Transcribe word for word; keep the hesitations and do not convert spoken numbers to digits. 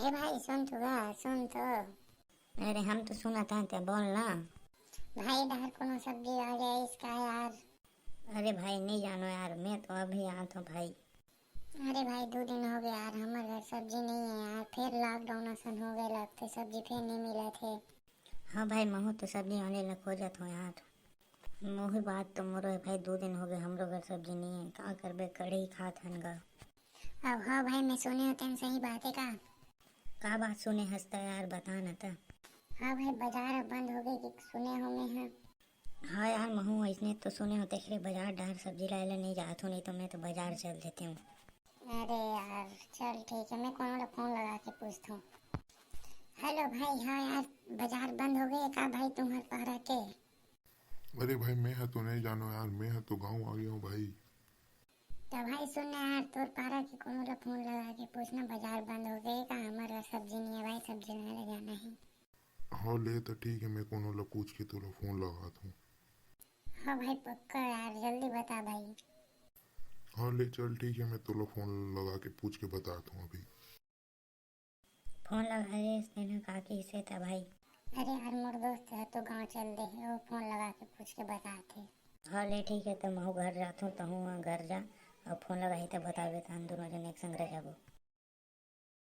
ए भाई, सुन तो गा, सुन तो। अरे, हम तो सुनत हन, ते बोल ना। भाई, डहर कोनो सब्जी वाले आइस का यार? अरे भाई, नहीं जानो यार, मैं तो अभी आत हूँ भाई। अरे भाई, दू दिन हो गए यार, हमर घर सब्जी नहीं है यार, फिर लॉकडाउन असन हो गए लगते, सब्जी फिर नहीं मिलत हे। हाँ भाई, महू तो सब्जी वाले ला खोजत हूँ यार। मोही बात तो मोरो है भाई, दू दिन हो गए, हमरो घर सब्जी नहीं है, का करबे, कढ़ी खात हन गा। अब हाँ भाई, मैं सुने हो तेन सही बात है का? का बात सुने हस त यार, बता ना त। हाँ भाई, बाजार अब बंद हो गए कि सुने हो मैं, हाँ। हाँ यार, महू अइसने तो सुने हो, तेखरे बाजार डहर सब्जी लाए ला नहीं जात हूँ, नहीं तो मैं तो बाजार चल देते हूँ। अरे यार, चल ठीक है, मैं कोनो ला फोन लगा के पूछता हूँ। हेलो भाई, हाँ यार, बाजार बंद हो गए का भाई तुम्हार पारा के? अरे भाई, मैं ह तो नहीं जानो यार, मैं ह तो गाँव आ गया हूँ भाई। तो भाई सुन ना यार, तोर पारा के कोनो ला फोन लगा के पूछना, बाजार बंद हो गए का, हमर घर सब्जी नहीं है भाई, सब्जी लाने ला जाना है। हाँ ले तो ठीक है, मैं कोनो ला पूछ के तोला फोन लगात हूँ। हाँ भाई पक्का यार, जल्दी बता भाई। हाँ ले चल ठीक है, मैं तोला फोन लगा के पूछ के बतात हूँ अभी। फोन लगा रे, तेन ह का कहिसे त भाई? अरे यार, मोर दोस्त ह तो गाँव चल दे हे, वो फोन लगा के पूछ के बतात हे। हाँ ले ठीक है, त महू घर जात हूँ, तहूँ ह घर जा, अब फोन लगाही त बताबे, तहन दोनों जन एक संग रह जाबो।